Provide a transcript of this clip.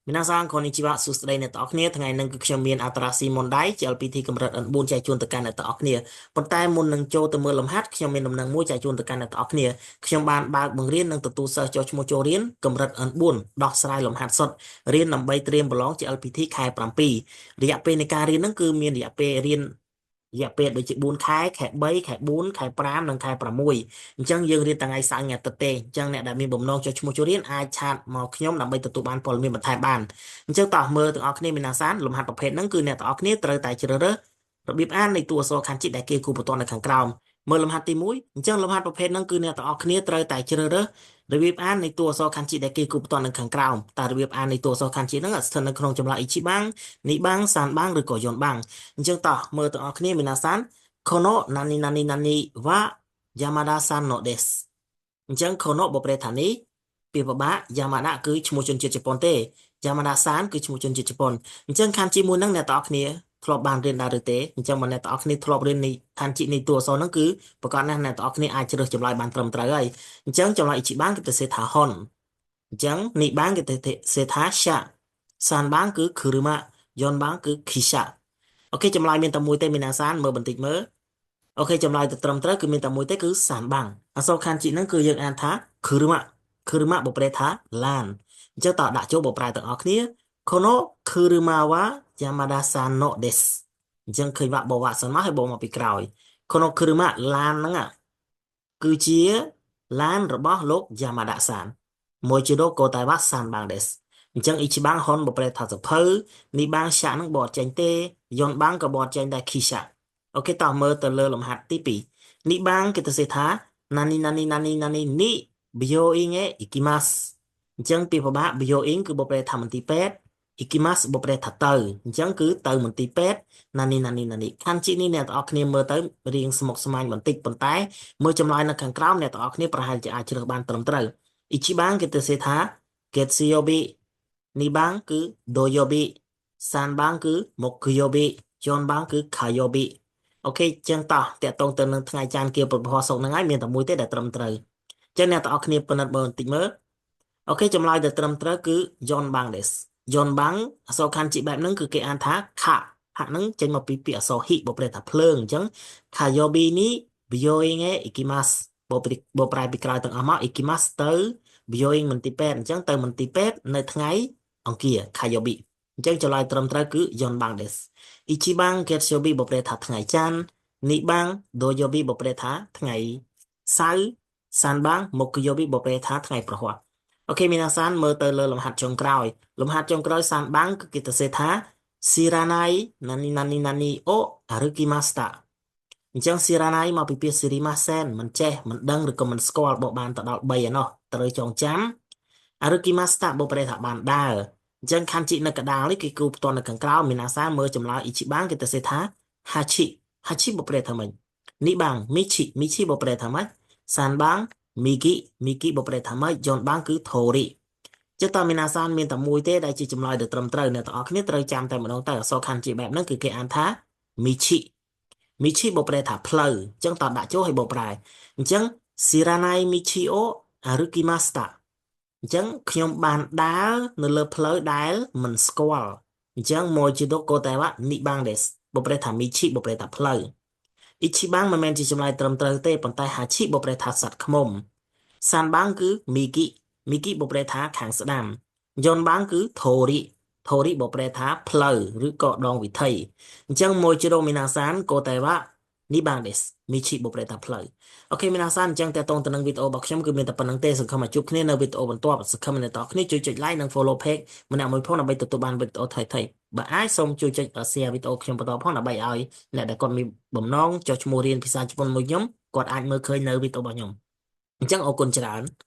皆さんこんにちはសួស្តីអ្នកទាំងអស់គ្នាថ្ងៃនេះគឺខ្ញុំមានអត្រាស៊ីមុនដៃ JLPT កម្រិត N4 ចែកជូនទៅកាន់អ្នកទាំងអស់គ្នាប៉ុន្តែមុននឹងចូលទៅមើលលំហាត់ខ្ញុំមានដំណឹងមួយចែកជូនទៅកាន់អ្នកទាំងអស់គ្នាខ្ញុំបានបើកបង្រៀននិងទទួលសិស្សចុះឈ្មោះចូលរៀនកម្រិត N4 ដោះស្រាយលំហាត់សុទ្ធរៀនដើម្បីត្រៀមប្រឡង JLPT ខែ7រយៈពេលនៃការរៀនហ្នឹងគឺមានរយៈពេលរៀនរយៈពេលដូចជា4ខែខែ3ខែ4ខែ5និងខែ6អញ្ចឹងយើងរៀនថ្ងៃសៅរ៍ថ្ងៃអាទិត្យទេអញ្ចឹងអ្នកដែលមានបំណងចុះឈ្មោះចូលរៀនអាច chat មកខ្ញុំដើម្បីទទួលបានព័ត៌មានបន្ថែមបានអញ្ចឹងតោះមើលទាំងអស់គ្នាមានអាសានលំហាត់ប្រភេទហ្នឹងគឺអ្នកទាំងអស់គ្នាត្រូវតែជ្រើសរើសរបៀបអាននៃតួអក្សរខាងជិតដែលគេគូបន្ទាត់នៅខាងក្រោមមើលលំហាត់ទី1អញ្ចឹងលំហាត់ប្រភេទហ្នឹងគឺអ្នកទាំងអស់គ្នាត្រូវតែជ្រើសរើសរបៀបអាននៃតួអក្សរខាងជិតដែលគេគូបន្ទាត់នៅខាងក្រោមតើរបៀបអាននៃតួអក្សរខាងជិតហ្នឹងស្ថិតនៅក្នុងចម្លើយ一番二番三番ឬក៏四番អញ្ចឹងតោះមើលទាំងអស់គ្នាមានអាសានこの何々何は山田さんのですអញ្ចឹងこのបប្រែថានេះពាក្យពិបាក山田គឺឈ្មោះជនជាតិជប៉ុនទេ山田さんគឺឈ្មោះជនជាតិជប៉ុនអញ្ចឹងខានជាមួយនឹងអ្នកទាំងអស់គ្នាធ្លាប់បានរៀនដែរឬទេអញ្ចឹងបើអ្នកទាំងអស់គ្នាធ្លាប់រៀននៃខានជីនៃតួអក្សរហ្នឹងគឺប្រកាសណាស់អ្នកទាំងអស់គ្នាអាចជ្រើសចម្លើយបានត្រឹមត្រូវហើយអញ្ចឹងចម្លើយ一番គេទៅសេថា本អញ្ចឹង二番គេទៅសេថា車三番គឺ車四番គឺ汽車 OK ចម្លើយមានតែមួយទេមីណាសានមើលបន្តិចមើល OK ចម្លើយទៅត្រឹមត្រូវគឺមានតែមួយទេគឺ三番អក្សរខានជីហ្នឹងគឺយើងអានថា車車បប្រែថាឡានអញ្ចឹងតើដាក់ចូលបប្រែទាំងអស់គ្នាこの車は山田さんのですអញ្ចឹងឃើញវ៉ាបវ៉ាសិនមកហើយបមកពីក្រោយこの車ឡានហ្នឹងគឺជាឡានរបស់លោកយ៉ាម៉ាដាសានមួយជាដូកូតៃវ៉ា三番ですអញ្ចឹង一番本បប្រែថាសភៅ二番車ហ្នឹងបត់ចេញទេ四番ក៏បត់ចេញដែរ汽車 OK តោះមើលទៅលើលំហាត់ទី2二番គេទៅសេថា何々何々に病院へ行きますអញ្ចឹងពីប្របា病院គឺបប្រែថាមន្ទីរពេទ្យ 行きますបប្រែថាទៅអញ្ចឹងគឺទៅមន្ទីរពេទ្យណានីណានីណានីខានជីនេះអ្នកទាំងអស់គ្នាមើលទៅរៀងស្មុគស្មាញបន្តិចប៉ុន្តែមើលចម្លើយនៅខាងក្រោមអ្នកទាំងអស់គ្នាប្រហែលជាអាចជ្រើសបានត្រឹមត្រូវ一番គេទៅសេថា月曜日二番គឺ土曜日三番គឺ木曜日四番គឺ火曜日 OK ចឹងតោះតកតងទៅនឹងថ្ងៃច័ន្ទគៀពពសុកហ្នឹងហើយមានតែមួយទេដែលត្រឹមត្រូវចឹងអ្នកទាំងអស់គ្នាពិនិត្យមើលបន្តិចមើល OK ចម្លើយដែលត្រឹមត្រូវគឺ四番です四番អក្សរ漢字បែបហ្នឹងគឺគេអានថាខហាក់ហ្នឹងចេញមកពីពាក្យអក្សរហិបប្រែថាភ្លើងអញ្ចឹង火曜日に病院へ行きますបបប្រែពីក្រោយទាំងអស់មក行きますទៅ病院មន្ទីរពេទ្យអញ្ចឹងទៅមន្ទីរពេទ្យនៅថ្ងៃអង្គារ火曜日អញ្ចឹងចម្លើយត្រឹមត្រូវគឺ四番です一番月曜日បប្រែថាថ្ងៃច័ន្ទ二番土曜日បប្រែថាថ្ងៃសៅរ៍三番木曜日បប្រែថាថ្ងៃព្រហស្បតិ៍ OK 皆さんមើលទៅលើលំហាត់ចុងក្រោយលំហាត់ចុងក្រោយ三番គឺគេទៅសេថា知らない何々何を歩きましたអញ្ចឹង知らないមកពីពាក្យ知りませんមិនចេះមិនដឹងឬក៏មិនស្គាល់បកបានទៅដល់3ឯណោះត្រូវចងចាំ歩きましたបប្រែថាបានដើរអញ្ចឹង漢字នៅកដាលនេះគេគូផ្ទាល់នៅខាងក្រោម皆さんមើលចម្លើយ一番គេទៅសេថា八八បប្រែថាម៉េច二番道道បប្រែថាម៉េច三番右右បប្រែថាម៉េច四番គឺ通りចុះតើ皆さんមានតែមួយទេដែលជាចម្លើយដែលត្រឹមត្រូវអ្នកទាំងអស់គ្នាត្រូវចាំតែម្ដងទៅអក្សរ漢字បែបហ្នឹងគឺគេអានថាមីឈិមីឈិបប្រែថាផ្លូវអញ្ចឹងតើដាក់ចូលឲ្យបប្រែអញ្ចឹង知らない道を歩きましたអញ្ចឹងខ្ញុំបានដើរនៅលើផ្លូវដែលមិនស្គាល់អញ្ចឹងもう一度答えは二番ですបប្រែថាមីឈិបប្រែថាផ្លូវ一番មិនមែនជាចម្លើយត្រឹមត្រូវទេប៉ុន្តែហាឈិបប្រែថាសត្វឃ្មុំ三番គឺ右右បប្រែថាខាងស្ដាំ四番គឺ通り通りបប្រែថាផ្លូវឬក៏ដងវិថីអញ្ចឹងもう一度皆さん答えは二番です道បប្រែថាផ្លូវ OK 皆さんអញ្ចឹងតើតងទៅនឹងវីដេអូរបស់ខ្ញុំគឺមានតែប៉ុណ្្នឹងទេសង្ឃឹមឲ្យជួបគ្នានៅវីដេអូបន្ទាប់សង្ឃឹមអ្នកទាំងអស់គ្នាជួយចុច like និង follow page ម្នាក់មួយផងដើម្បីទទួលបានវីដេអូថ្មីៗបើអាចសូមជួយចុច share វីដេអូខ្ញុំបន្តផងដើម្បីឲ្យអ្នកដែលគាត់មានបំណងចុះឈ្មោះរៀនភាសាជប៉ុនមួយខ្ញុំគាត់អាចមើលឃើញនៅវីដេអូរបស់ខ្ញុំអញ្ចឹងអរគុណច្រើន។